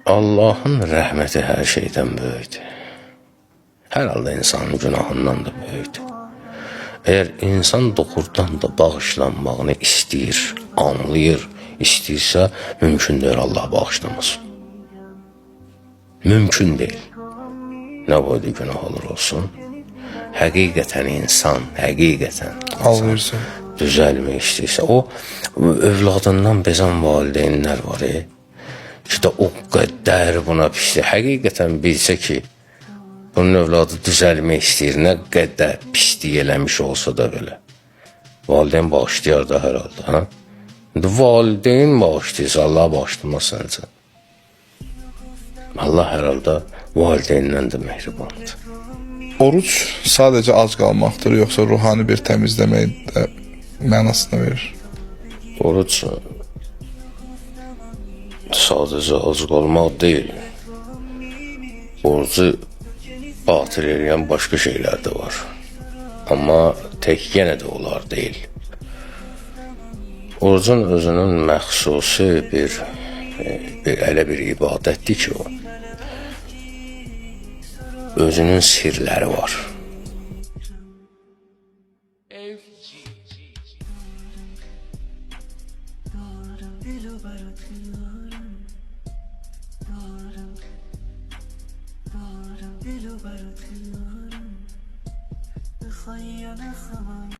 Allahın rəhməti hər şeydən böyükdür. Hər halda insanın günahından da böyükdür. Əgər insan doğrudan da bağışlanmağını istəyir, anlayır, istəyirsə, mümkün deyil Allah bağışlamasın. Mümkün deyil. Nə boyda günah olur olsun. Həqiqətən insan, həqiqətən Ağlayırsan. Düzəlmək istəyirsə, o övladından bezən valideynlər var, ki də o qədər buna pisdir. Həqiqətən bilsə ki, bunun övladı düzəlmək istəyir, nə qədər pislik eləmiş olsa da belə. Valideyn bağışlayar da hər halda, hə? İndi valideyn bağışlayırsa, Allah bağışlamaz səncə. Allah hər halda valideyndən də mehribandır. Oruc sadəcə ac qalmaqdır, yoxsa ruhani bir təmizləmək də mənasını verir? Oruc sadəcə ac qalmaq deyil. Orucu batıl eləyən başqa şeylər də var. Amma tək yenə də onlar deyil. Orucun özünün məxsusi bir elə bir ibadətdir ki o. Özünün sirləri var. دلو برات میارم بخوای یا نخوای.